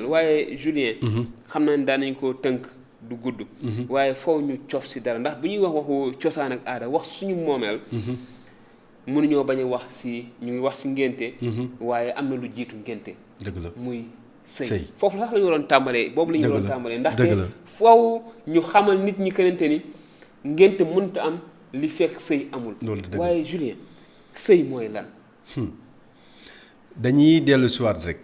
waaye Julien xam naa ne daan nañ ko tënk du gudd waaye foofu ñu cof si dara ndax bu ñuy wax waxu cosaan ak aada wax suñu moomeel mënuñoo bañ a wax si ñu ngi wax si ngénte waaye am na lu jiitu ngénte dëgg la muy sëy foofu sax la ñu waroon tàmbalee boobu la ñu waroon tàmbalee ndaxte dëgg la foofu ñu xamal nit ñi kenente ni ngénte mënta am li fekk sëy amul waaye Julien sëy mooy lan dañuy dellu si waat rek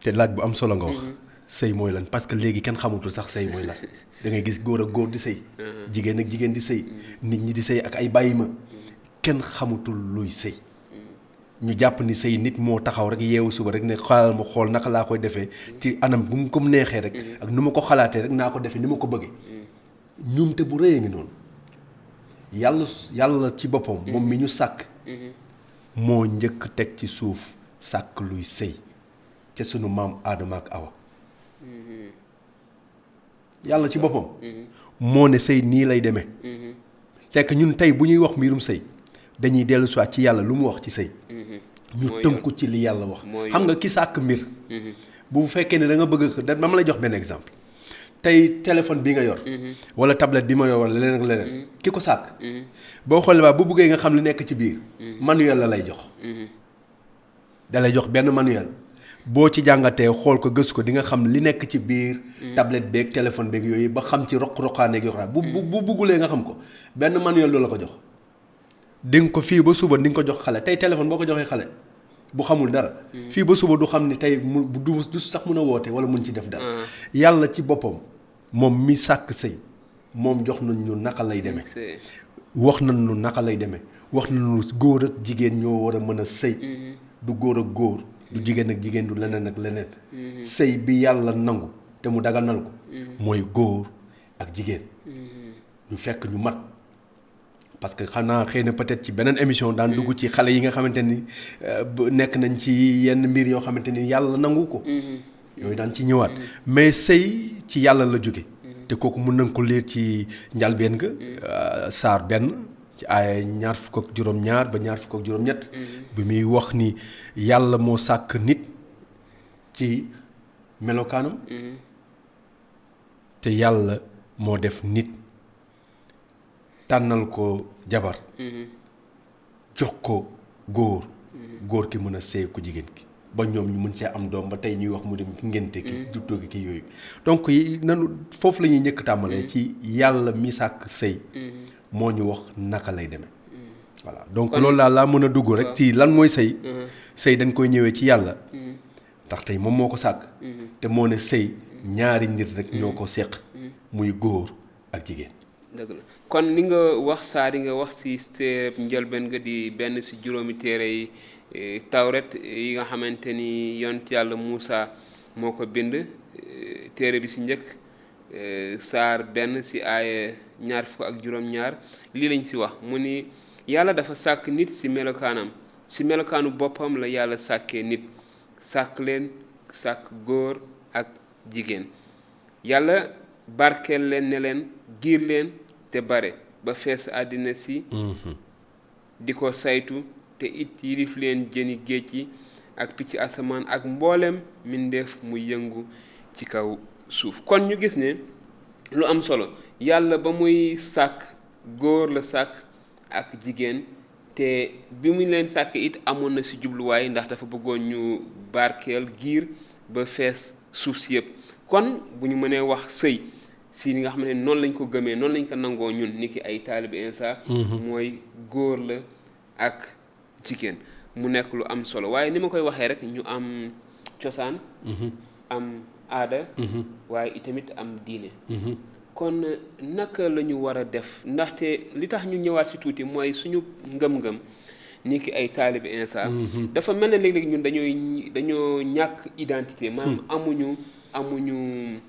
te laaj bu am solo nga wax sëy mooy lan parce que léegi kenn xamutul sax sëy mooy lan da ngay gis góor ak góor di sëy jigéen ak jigéen di sëy nit ñi di sëy ak ay bàyyi ma kenn xamutul luy sëy ñu jàpp ni sëy nit moo taxaw rek yeewu suba rek ne xaaral ma xool naka laa koy defee ci anam bu mu ko neexee rek ak nu ma ko xalaatee rek naa ko defee ni ma ko bëggee ñuumte bu rëy a ngi noonu yàlla ci boppam moom mi ñu sàkk moo njëkk teg ci suuf sàkk luy sëy ca sunu maam Aadama ak Awa yàlla ci boppam moo ne sëy nii lay demee c'est que ñun tey bu ñuy wax mbirum sëy dañuy dellu soit ci yàlla lu mu wax ci sëy ñu tënku ci li yàlla wax xam nga ki sàkk mbir bu fekkee ne da nga bëgg dama lay jox benn exemple tey téléphone bi nga yor wala tablette bi ma yor wala leneen ak leneen ki ko sàkk boo xoolee ba bu bëggee nga xam li nekk ci biir manuel la lay jox da lay jox benn manuel boo ci jàngatee xool ko gëstu ko di nga xam li nekk ci biir tablette beeg téléphone beeg yooyu ba xam ci roq-roqaaneeg yoo xam bu buggulee nga xam ko benn manuel du la ko jox di nga ko fii ba suba di nga ko jox xale tey téléphone boo ko joxee xale bu xamul dara fii ba suba du xam ni tey du sax mun a woote wala mun ci def dara yàlla ci boppam moom mi sàkk sëy moom jox nañ ñu naka lay demee wax nañ ñu naka lay demee wax nañ ñu góor ak jigéen ñoo war a mën a sëy du góor ak góor du jigéen ak jigéen du leneen ak leneen sëy bi yàlla nangu te mu daganal ko mooy góor ak jigéen ñu fekk ñu mat parce que xanaa xëy na peut-être ci beneen émission daan dugg ci xale yi nga xamante ni nekk nañ ci yenn mbir yoo xamante ni yàlla nangu ko yooyu daan ci ñëwaat mais sëy ci yàlla la jóge te kooku mën nañ ko liir ci njalbeen ga saar benn ci ay ñaar fukk ak juróom-ñaar ba ñaar fukk ak juróom-ñett bi muy wax ni yàlla moo sàkk nit ci melokaanam te yàlla moo def nit tànnal ko jabar jox ko góor ki mën a sëy ku jigéen ki ba ñoom ñu mën see am doom ba tey ñuy wax mu dem ki ngénte ki juddoo ki yooyu donc nanu foofu la ñuy njëkk tàmbalee ci yàlla mi sàkk sëy moo ñu wax naka lay demee voilà donc loolu laa mën a dugg rek ci lan mooy sëy sëy dañ koy ñëwee ci yàlla ndax tey moom moo ko sàkk te moo ne sëy ñaari nit rek ñoo ko seq muy góor ak jigéen dëgg la kon li nga wax saa di nga wax si njëlbeen nga di benn si juróomi téere yi tawret yi nga xamante ni yonent yàlla Muusa moo ko bind téere bi si njëkk saar benn si aaya ñaar fukk ak juróom-ñaar lii lañ si wax mu ni yàlla dafa sàkk nit si melokaanam si melokaanu boppam la yàlla sàkkee nit sàkk leen sàkk góor ak jigéen yàlla barkeel leen ne leen giir leen te bare ba fees àddina si di ko saytu te it yilif leen jëni géej yi ak picc asamaan ak mboolem mbindeef mu yëngu ci kaw suuf kon ñu gis ne lu am solo yàlla ba muy sàkk góor la sàkk ak jigéen te bi mu leen sàkk it amoon na si jubluwaay ndax dafa bëggoon ñu barkeel giir ba fees suuf si yëpp kon bu ñu mënee wax sëy si li nga xam ne noonu lañ ko gëmee noonu lañ ko nangoo ñun ni ki ay taalibe Insa mooy góor la ak jigéen mu nekk lu am solo waaye ni ma koy waxee rek ñu am cosaan am aada waaye itamit am diine kon naka la ñu war a def ndaxte li tax ñu ñëwaat si tuuti mooy suñu ngëm-ngëm ni ki ay taalibe Insa dafa mel ne léeg-léeg ñun dañoo ñàkk identité maanaam amuñu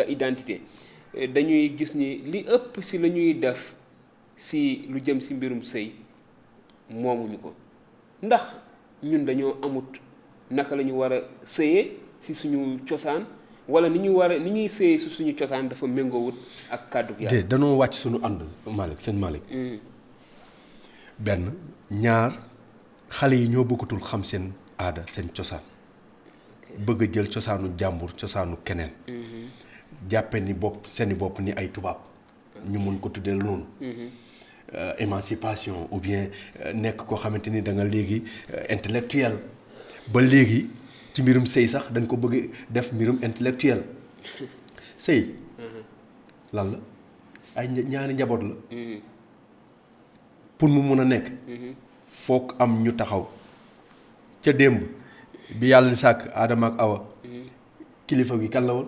identité dañuy gis ni li ëpp si la ñuy def si lu jëm si mbirum sëy moomuñu ko ndax ñun dañoo amut naka la ñu war a sëyee si suñu cosaan wala ni ñuy sëyee si suñu cosaan dafa méngoowut ak kàddu yàlla. danoo wàcc suñu ànd Malick seen Malick. benn ñaar xale yi ñoo bëggatul xam seen aada seen cosaan bëgg a jël cosaanu jàmbur cosaanu keneen jàppe ni bopp seeni bopp ni ay tubaab ñu mun ko tuddee noonu émancipation ou bien nekk koo xamante ni da nga léegi intellectuel ba léegi ci mbirum sëy sax dañ ko bëgg def mbirum intellectuel sëy lan la ay ñaari njaboot la pour mu mun a nekk foog am ñu taxaw ca démb bi yàlla di sàkk Aadama ak Awa kilifa gi kan la woon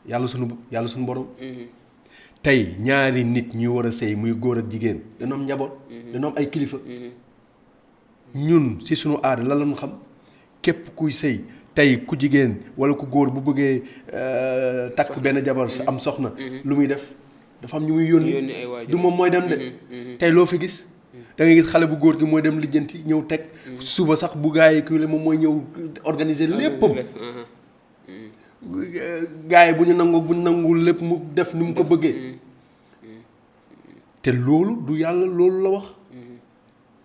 yàlla sunu borom tey ñaari nit ñu war a sëy muy góor ak jigéen dañoo am njaboot dañoo am ay kilifa ñun ci sunu aada lan lañu xam képp kuy sëy tey ku jigéen walla ku góor bu bëggee takk benn jabar sa am soxna lu muy def dafa am ñu muy yónni du moom mooy dem de tey loo fi gis da ngay gis xale bu góor gi mooy dem lijjanti ñëw teg suba sax bu gaa yi kii la moom mooy ñëw organiser léppam gaa yi bu ñu nangul lépp mu def ni mu ko bëggee te loolu du yàlla loolu la wax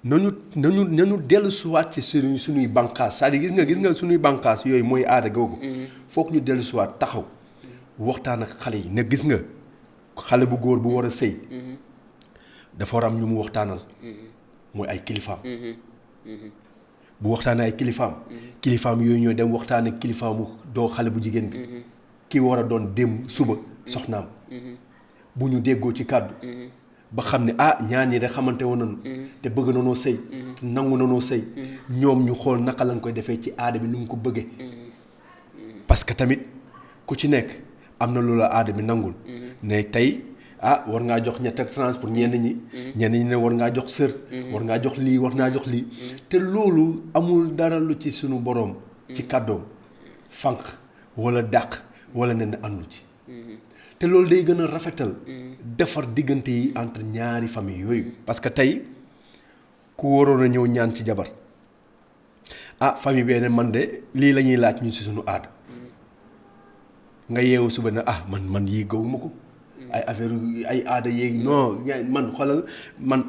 nañu dellu suwaat ci suñuy bànqaas c'est-à-dire gis nga suñuy bànqaas yooyu mooy aada googu foog ñu dellu suwaat taxaw waxtaan ak xale yi ne gis nga xale bu góor bu war a sëy dafa war am ñu mu waxtaanal mooy ay kilifaam bu waxtaanee ay kilifaam yooyu ñooy dem waxtaan ak kilifaamu doo xale bu jigéen bi ki war a doon démb suba soxnaam bu ñu déggoo ci kàddu ba xam ne ñaar ñi de xamante woon nañu te bëgg nanoo sëy te nangu nanoo sëy ñoom ñu xool naka lañ koy defee ci aada bi ni mu ko bëggee parce que tamit ku ci nekk am na loolu aada bi nangul ne tey war ngaa jox ñett ak trans pour ñenn ñi ne war ngaa jox sër war ngaa jox lii war ngaa jox lii te loolu amul dara lu ci sunu boroom ci kàddoom fànq wala dàq wala ne na àndu ci te loolu day gën a rafetal defar diggante yi entre ñaari famille yooyu parce que tey ku waroon a ñëw ñaan ci jabar famille benn man de lii la ñuy laaj ñu ci sunu aada nga yeewu suba ne man yii gawuma ko ay affaire ay aada yeegi non man xoolal man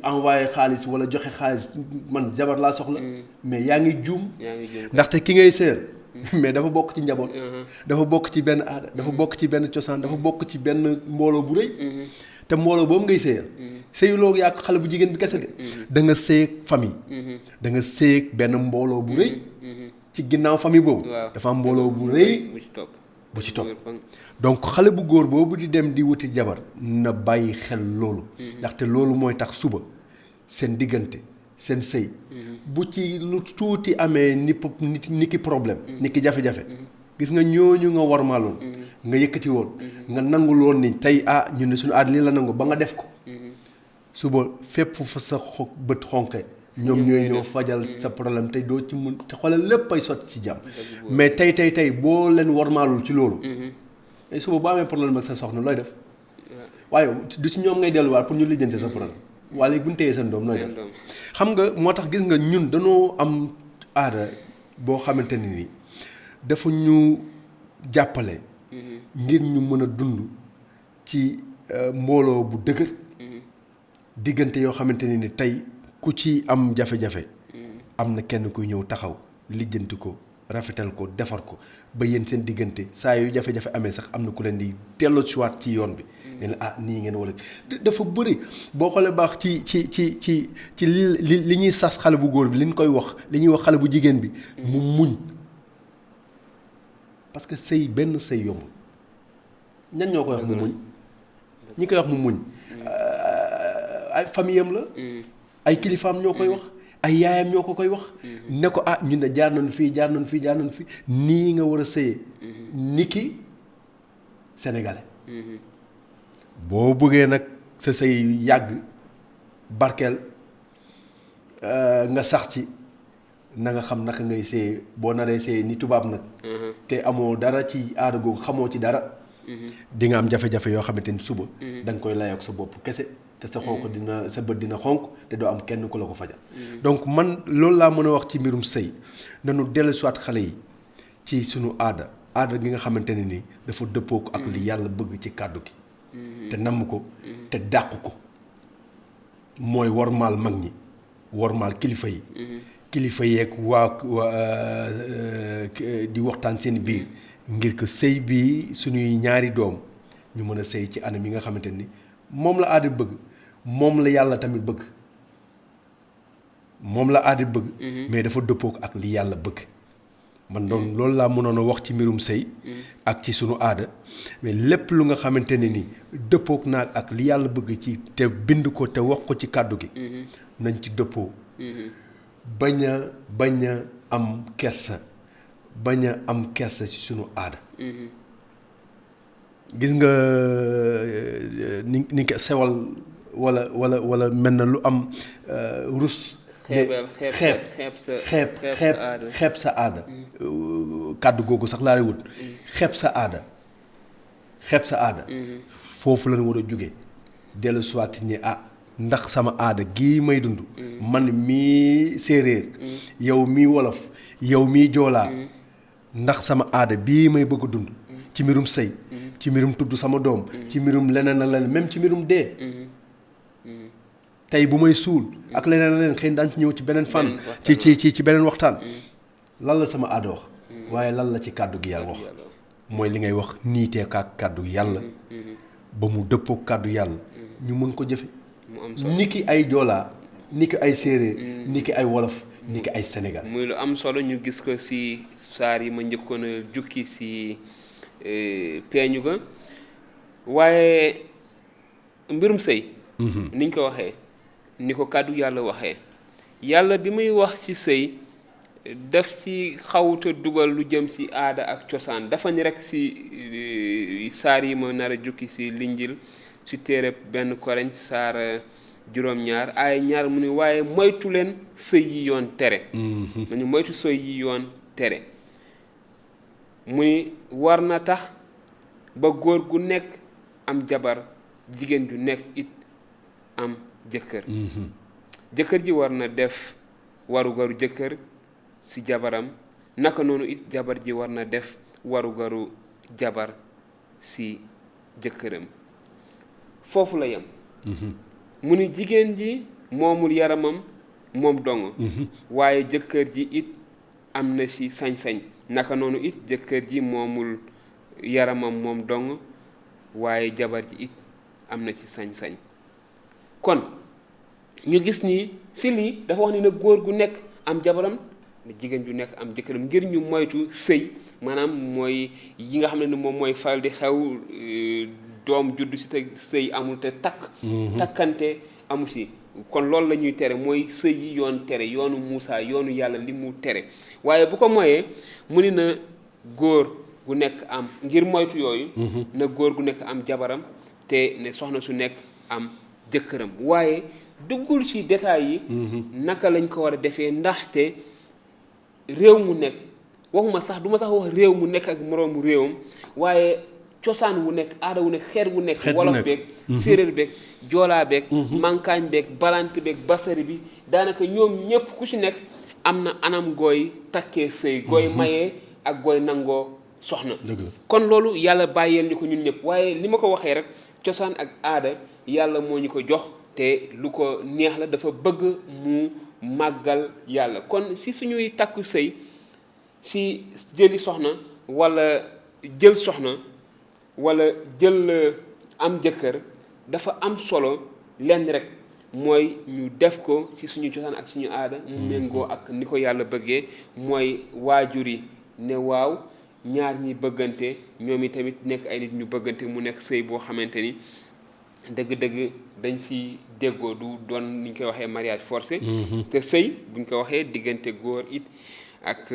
envoyé xaalis wala joxe xaalis man jabar laa soxla mais yaa ngi juum ndaxte ki ngay seer mais dafa bokk ci njaboot dafa bokk ci benn aada dafa bokk ci benn cosaan dafa bokk ci benn mbooloo bu rëy te mbooloo boobu ngay seeyal sëyuloo yaa xale bu jigéen bi kese de da nga sëy famille da nga sëy benn mbooloo bu rëy ci ginnaaw famille boobu dafa am mbooloo bu rëy bu ci topp donc xale bu góor boobu di dem di wuti jabar na bàyyi xel loolu ndaxte loolu mooy tax suba seen diggante seen sëy bu ci lu tuuti amee ni ki problème ni ki jafe-jafe gis nga ñooñu nga warmaaloon nga yëkkati woon nga nangu loon ni tey ñun ne suñu aada lii la nangu ba nga def ko suba fépp fa sa bët xonqe ñoom ñooy ñëw fajal sa problème tey doo ci mun te xoolal lépp ay sotti ci jàmm mais tey boo leen warmaalul ci loolu et suba boo amee problème ak sa soxna looy def waaye du ci ñoom ngay delluwaat pour ñu lijjante sa problème waaye léegi bu ñu téyee seen doom nooy def xam nga moo tax gis nga ñun dañoo am aada boo xamante ne ni dafa ñu jàppale ngir ñu mën a dund ci mbooloo bu dëgër diggante yoo xamante ne ni tey ku ci am jafe-jafe am na kenn kuy ñëw taxaw lijjanti ko rafetal ko defar ko ba yéen seen diggante saa yu jafe-jafe amee sax am na ku leen di delloo si waat ci yoon bi ne la nii ngeen wala dafa bëri boo xoolee baax ci li ñuy sas xale bu góor bi li ñu koy wax li ñuy wax xale bu jigéen bi mu muñ parce que sëy benn sëy yombul ñan ñoo koy wax mu muñ ñi koy wax mu muñ ay famille am la ay kilifaam ñoo koy wax ay yaayam ñoo ko koy wax ne ko ñun de jaar nañu fii nii nga war a sëyee ni ki sénégalais boo bëggee nag sa sëy yàgg barkeel nga sax ci na nga xam naka ngay sëyee boo naree sëyee ni tubaab nag te amoo dara ci aada googu xamoo ci dara di nga am jafe-jafe yoo xamante ni suba da nga koy layoog sa bopp kese te sa xonq sa bët dina xonq te doo am kenn ku la ko fajal donc man loolu laa mën a wax ci mbirum sëy nañu dellusiwaat xale yi ci sunu aada gi nga xamante ne ni dafa dëppoo ko ak li yàlla bëgg ci kàddu gi te namm ko te dàq ko mooy wormaal mag ñi wormaal kilifa yi kilifa yeeg di waxtaan seen biir ngir que sëy bi suñuy ñaari doom ñu mën a sëy ci anam yi nga xamante ni moom la aada bëgg moom la yàlla tamit bëgg moom la aada bëgg mais dafa dëppook ak li yàlla bëgg man doon loolu laa mënoon a wax ci mbirum sëy ak ci sunu aada mais lépp lu nga xamante ne ni dëppook naag ak li yàlla bëgg ci te bind ko te wax ko ci kàddu gi nañ ci dëppoo bañ a am kersa bañ a am kersa ci sunu aada gis nga ni ko sewal wala mel na lu am rus xeeb sa aada kàddu googu sax laa lay wut xeeb sa aada foofu lañu war a jóge dellu soit ni ndax sama aada gii may dund man mii séeréer yow mii wolof yow mii joolaa ndax sama aada bii may bëgg a dund ci mbirum sëy ci mbirum tudd sama doom ci mbirum leneen a leneen même ci mbirum dee tey bu may suul ak leneen a leneen xëy na daan ci ñëw ci beneen fànn ci beneen waxtaan lan la sama aada wax waaye lan la ci kàddu gi yàlla wax mooy li ngay wax niitee ak kàddu yàlla ba mu dëppoo kàddu yàlla ñu mën ko jëfe ni ki ay joolaa ni ki ay séeréer ni ki ay wolof ni ki ay Sénégal muy lu am solo ñu gis ko ci saar yi ma njëkkoon a jukki ci peeñu ga waaye mbirum sëy niñ ko waxee ni ko kàddu yàlla waxee yàlla bi muy wax ci sëy daf ci xawuta dugal lu jëm ci aada ak cosaan dafa ni rek ci saar yi ma nar a jukki ci linjil ci téere benn Korinth saar juróom-ñaar ay ñaar mu ni waaye moytu leen sëy yi yoon tere mu ni moytu sëy yi yoon tere mu ni war na tax ba góor gu nekk am jabar jigéen ju nekk it am jëkkër jëkkër ji war na def warugaru jëkkër ci jabaram naka noonu it jabar ji war na def warugaru jabar ci jëkkëram foofu la yem mu ni jigéen ji moomul yaramam moom dong waaye jëkkër ji it am na ci sañ-sañ naka noonu it jëkkër ji moomul yaramam moom dong waaye jabar ji it am na ci sañ-sañ kon ñu gis ni ci lii dafa wax ni nag góor gu nekk am jabaram jigéen ju nekk am jëkkëram ngir ñu moytu sëy maanaam mooy yi nga xam ne ni moom mooy faral di xew doom juddu ci te sëy amul te takkante amu ci kon loolu la ñuy tere mooy sëy yi yoon tere yoonu Muusaa yoonu yàlla li mu tere waaye bu ko moyee mu ni na góor gu nekk am ngir moytu yooyu na góor gu nekk am jabaram te ne soxna su nekk am jëkkëram waaye duggul ci détails yi naka lañ ko war a defee ndaxte réew mu nekk waxuma sax du ma sax wax réew mu nekk ak moroomu réewam waaye cosaan wu nekk aada wu nekk xeet wu nekk wolof beeg séeréer beeg joolaa beeg mankaañ beeg balante beeg basari bi daanaka ñoom ñëpp ku ci nekk am na anam gooy takkee sëy gooy mayee ak gooy nangoo soxna kon loolu yàlla bàyyeel ñu ko ñun ñëpp waaye li ma ko waxee rek cosaan ak aada yàlla moo ñu ko jox te lu ko neex la dafa bëgg mu màggal yàlla kon si suñuy takku sëy si jëli soxna walla jël soxna walla jël am jëkkër dafa am solo lenn rek mooy ñu def ko ci suñu cosaan ak suñu aada mu méngoo ak ni ko yàlla bëggee mooy waajur yi ne waaw ñaar ñi bëggante ñoom i tamit nekk ay nit ñu bëggante mu nekk sëy boo xamante ni dëgg-dëgg dañ ci déggoo du doon ni ñu koy waxee mariage forcé te sëy buñ ko waxee diggante góor it ak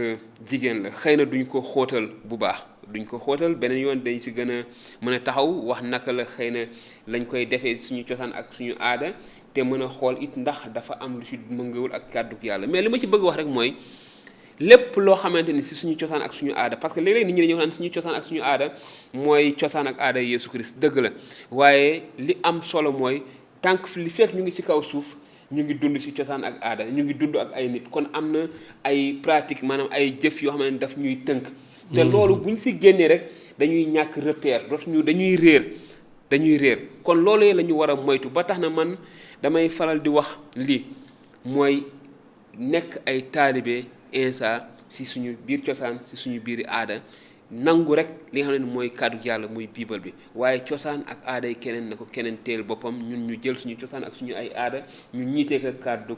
jigéen la xëy na duñ ko xóotal bu baax duñ ko xóotal beneen yoon dañ ci gën a mën a taxaw wax naka la xëy na lañ koy defee suñu cosaan ak suñu aada te mën a xool it ndax dafa am lu ci mëngawul ak kàddu yàlla mais li ma ci bëgg wax rek mooy lépp loo xamante ni si suñu cosaan ak suñu aada parce que léeg-léeg nit ñi dañuy wax naan suñu cosaan ak suñu aada mooy cosaan ak aada Yeesu Christ dëgg la waaye li am solo mooy tànk li fekk ñu ngi ci kaw suuf ñu ngi dund ci cosaan ak aada ñu ngi dund ak ay nit kon am na ay pratique maanaam ay jëf yoo xam ne daf ñuy tënk te loolu bu ñu fi génnee rek dañuy ñàkk repère dootuñu dañuy réer kon loolee la ñu war a moytu ba tax na man damay faral di wax lii mooy nekk ay taalibe insa si suñu biir cosaan si suñu biir aada nangu rek li nga xam ne mooy kàddu yàlla muy biibal bi waaye cosaan ak aada yi keneen na ko keneen teel boppam ñun ñu jël suñu cosaan ak suñu ay aada ñu ñiitee ko kàddu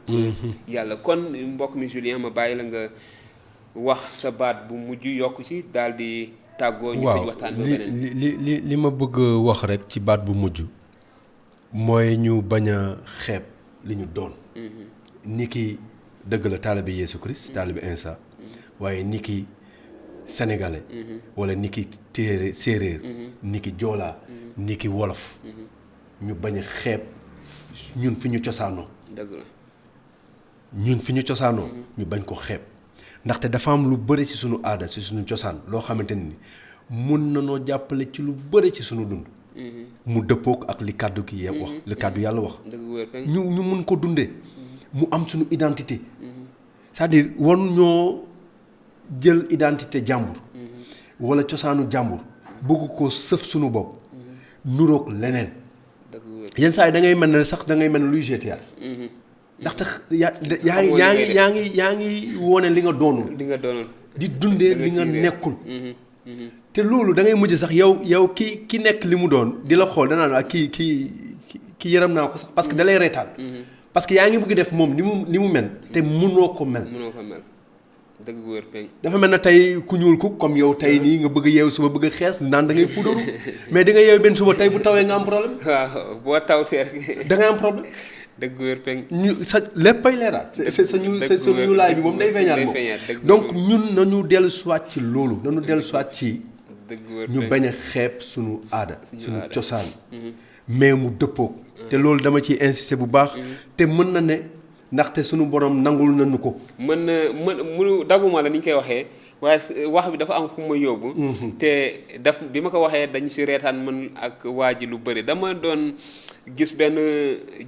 yàlla kon mbokk mi Julien ma bàyyi la nga wax sa baat bu mujj yokk ci daal di tàggoo ñu tëj waxtaan ba beneen li ma bëgg wax rek ci baat bu mujj mooy ñu bañ a xeeb li ñu doon ni ki dëgg la taalibe Yeesu Christ taalibe Insa waaye ni ki sénégalais wala ni ki séeréer ni ki joolaa ni ki wolof ñu bañ a xeeb ñun fi ñu cosaanoo dëgg la ñun fi ñu cosaanoo ñu bañ ko xeeb ndaxte dafa am lu bëri ci sunu aada ci sunu cosaan loo xamante ni mun na noo jàppale ci lu bëri ci sunu dund mu dëppook ak li kàddu gi wax li kàddu yàlla wax ñu mun ko dundee mu am sunu identité c'est-à-dire war ñoo jël identité jàmbur wala cosaanu jàmbur bëgg ko sëf sunu bopp nuroog leneen yenn saa yi da ngay mel ne sax da ngay mel ne luy jeter ndaxte yaa ngi wone li nga doonul di dundee li nga nekkul te loolu da ngay mujj sax yow ki nekk li mu doon di la xool danaa la kii yaram naa ko sax parce que da lay reetaan parce que yaa ngi bëgg def moom ni mu mel te mënoo ko mel dëgg wër peñ dafa mel na tey ku ñuul ku comme yow tey nii nga bëgg a yeew suba bëgg a xees naan da ngay puudaru mais di nga yeew benn suba tey bu tawee nga am problème waaw boo tawtee rek da ngay am problème dëgg wër peñ ñu sa léppay leeraat sa ñu laay bi moom day feeñaat moom donc ñun nañu dellu soit ci loolu nañu dellu soit ci ñu bañ a xeeb suñu aada suñu cosaan mais mu dëppoog te loolu dama ciy insister bu baax te mën na ne ndaxte suñu borom nangul nañu ko mën dagguma la ni ñu koy waxee waaye wax bi dafa am fu ma yóbbu te bi ma ko waxee dañu si reetaan mën ak waa ji lu bëri dama doon gis benn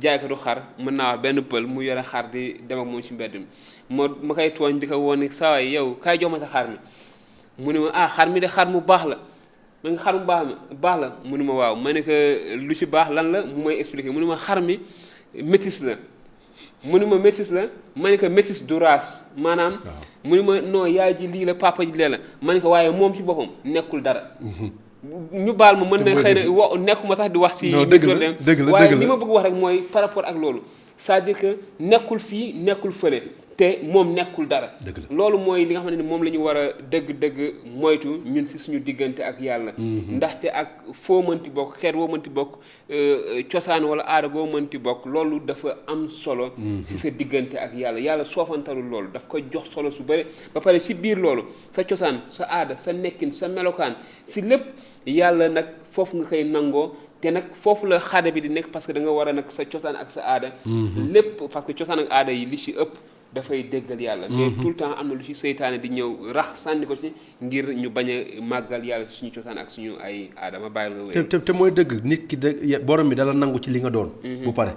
jaaykatu xar mën naa wax benn pël mu yore xar di dem ak moom ci mbedd mi ma koy tooñ di ko woon saa waay yow kaay jox ma sa xar mi mu ne ma xar mi de xar mu baax la ma nga xar mu baax la mu ne ma waaw ma ne ko lu ci baax lan la mu may expliquer mu ne ma xar mi métis la mu ni ma métis la ma ne ko métis du race maanaam mu ni ma non yaay ji lii la papa ji lee la ma ne ko waaye moom ci boppam nekkul dara ñu baal ma mën na xëy na nekkuma sax di wax ci dëgg la waaye li ma bëgg wax rek mooy par rapport ak loolu c'est-à-dire que nekkul fii nekkul fële te moom nekkul dara loolu mooy li nga xamante ni moom la ñu war a dëgg-dëgg moytu ñun ci suñu diggante ak yàlla ndaxte ak foo mënti bokk xeet woo mënti bokk cosaan wala aada goo mënti bokk loolu dafa am solo ci sa diggante ak yàlla soofantalul loolu daf ko jox solo su bëri ba pare ci biir loolu sa cosaan sa aada sa nekkin sa melokaan ci lépp yàlla nag foofu nga koy nangoo te nag foofu la xaada bi di nekk parce que da nga war a nag sa cosaan ak sa aada lépp parce que cosaan ak aada yi li ci ëpp dafay déggal yàlla mais tout le temps am na lu ci seytaane di ñëw rax sànni ko ci ngir ñu bañ a màggal yàlla suñu cosaan ak suñu ay aada ma bàyyil nga wéy te mooy dëgg nit ki borom bi dala nangu ci li nga doon bu pare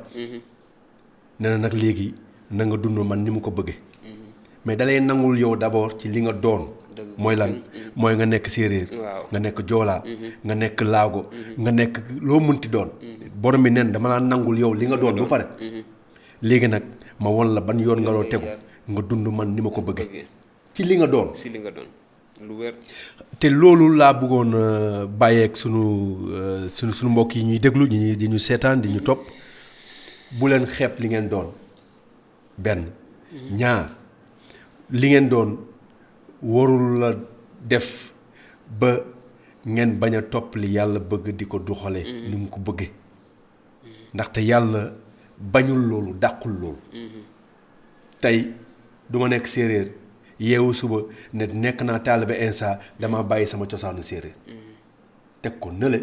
nee na nag léegi na nga dund man ni mu ko bëggee mais dalay nangul yow d'abord ci li nga doon mooy lan mooy nga nekk séeréer nga nekk joolaa nga nekk laago nga nekk loo mënti doon borom bi nen dama laa nangul yow li nga doon bu pare léegi nag ma won la ban yoon nga loo tegu nga dund man ni ma ko bëggee ci li nga doon lu wér te loolu laa bëggoon bàyyeeg sunu mbokk yi ñuy déglu di ñu seetaan di ñu topp bu leen xeeb li ngeen doon benn ñaar li ngeen doon warul la def ba ngeen bañ a topp li yàlla bëgg di ko doxale ni mu ko bëggee ndaxte yàlla bañul loolu dàqul loolu tey du ma nekk séeréer yeewu suba ne nekk naa taalibe Insa dama bàyyi sama cosaanu séeréer teg ko nële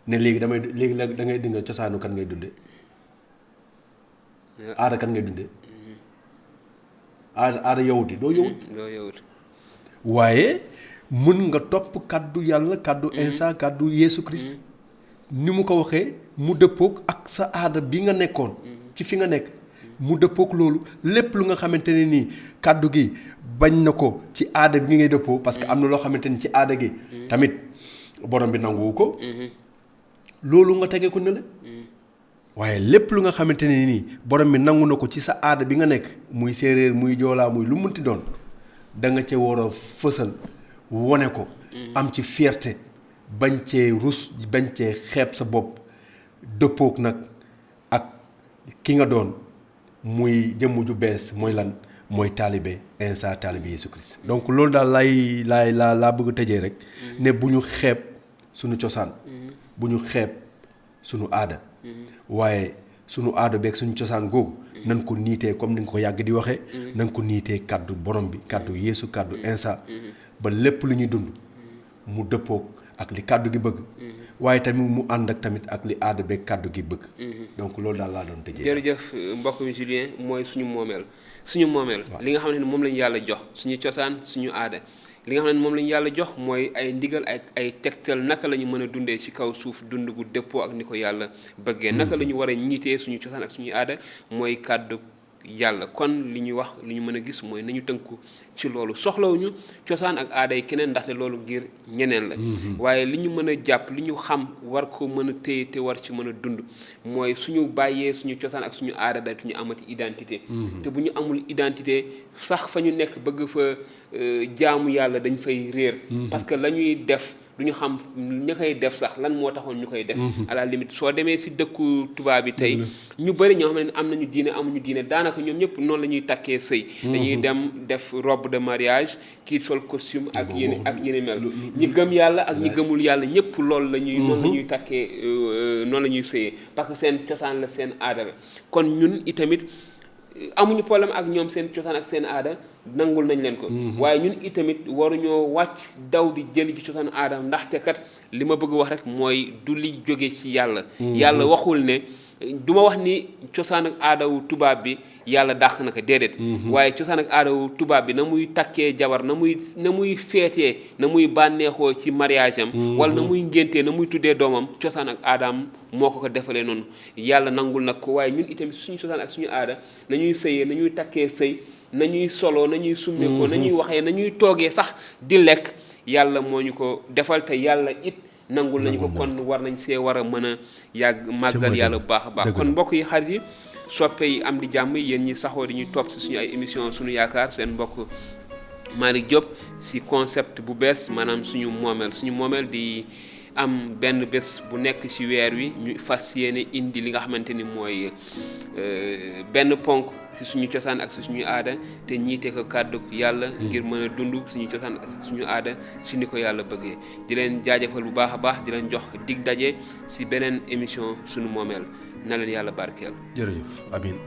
ne léegi da ngay dinga cosaanu kan ngay dunde aada kan ngay dunde aada yowuti doo yowut waaye mën nga topp kàddu yàlla kàddu Insa kàddu Yeesu Christ ni mu ko waxee mu dëppook ak sa aada bi nga nekkoon ci fi nga nekk mu dëppook loolu lépp lu nga xamante ne nii kàddu gi bañ na ko ci aada bi ngay dëppoo parce que am na loo xamante ni ci aada gi tamit borom bi nanguwu ko loolu nga tege ko ne la waaye lépp lu nga xamante ne nii borom bi nangu na ko ci sa aada bi nga nekk muy séeréer muy joolaa muy lu munti doon da nga ca war a fësal wone ko am ci fierté bañ cee rus bañ cee xeeb sa bopp dëppook nag ak ki nga doon muy jëmm ju bees mooy lan mooy taalibe Insa taalibe Yeesu Christ donc loolu daal laa bëgg a tëjee rek ne bu ñu xeeb suñu cosaan bu ñu xeeb suñu aada waaye suñu aada beeg suñu cosaan googu nañ ko niitee comme ni nga ko yàgg di waxee nañ ko niitee kàddu borom bi kàddu Yeesu kàddu Insa ba lépp lu ñuy dund mu dëppook ak li kàddu gi bëgg waaye tamit mu ànd ak tamit ak li aada beeg kàddu gi bëgg donc loolu daal laa doon tëjee. jërëjëf mbokk mi Julien mooy suñu moomeel li nga xamante ne moom lañu yàlla jox suñu cosaan suñu aada li nga xam ne moom lañu yàlla jox mooy ay ndigal ak ay tegtal naka la ñu mën a dundee ci kaw suuf dund gu dëppoo ak ni ko yàlla bëggee naka la ñu war a ñiitee suñu cosaan ak suñu aada mooy kàddu yàlla kon li ñuy wax li ñu mën a gis mooy nañu tënku ci loolu soxlawuñu cosaan ak aada yi keneen ndaxte loolu ngir ñeneen la waaye li ñu mën a jàpp li ñu xam war ko mën a téye te war ci mën a dund mooy suñu bàyyee suñu cosaan ak suñu aada daytuñu amati identité te bu ñu amul identité sax fa ñu nekk bëgg fa jaamu yàlla dañ fay réer parce que la ñuy def du ñu xam ña koy def sax lan moo taxoon ñu koy def à la limite soo demee si dëkku tubaab bi tey ñu bëri ñoo xam ne am nañu diine amuñu diine daanaka ñoom ñëpp noonu la ñuy takkee sëy dañuy dem def robe de mariage kii sol costume ak yéen mel ñi gëm yàlla ak ñi gëmul yàlla ñëpp loolu la ñuy noonu la ñuy takkee noonu la ñuy sëyee parce que seen cosaan la seen aada la kon ñun itamit amuñu problème ak ñoom seen cosaan ak seen aada nangul nañ leen ko waaye ñun itamit waruñoo wàcc daw di jëli ci cosaan aada ndaxte kat li ma bëgg wax rek mooy du li jóge ci yàlla yàlla waxul ne du ma wax ni cosaan ak aadawu tubaab bi yàlla dàq na ko déedéet waaye cosaan ak aadawu tubaab bi na muy takkee jabar na muy feetee na muy bànneexoo ci mariage am wala na muy ngéntee na muy tuddee doomam cosaan ak aadaam moo ko defalee noonu yàlla nangul nag ko waaye ñun itamit suñu cosaan ak suñu aada nañuy sëyee nañuy takkee sëy nañuy solo nañuy summeekoo nañuy waxee nañuy toogee sax di lekk yàlla moo ñu ko defal te yàlla it nangul nañu ko kon war nañ see war a mën a yàgg màggal yàlla bu baax a baax kon mbokk yi xarit yi soppe yi am di jàmm yéen ñi saxoo di ñuy topp si suñu ay émission suñu yaakaar seen mbokk Malick Diop si concept bu bees maanaam suñu moomeel di am benn bés bu nekk ci weer wi ñu fas yéene indi li nga xamante ni mooy benn ponk ci suñu cosaan ak suñu aada te ñiite ko kàddu yàlla ngir mën a dund suñu cosaan ak suñu aada si ni ko yàlla bëggee di leen jaajëfal bu baax a baax di leen jox dig daje ci beneen émission suñu moomeel na leen yàlla barkeel. jërëjëf amiin.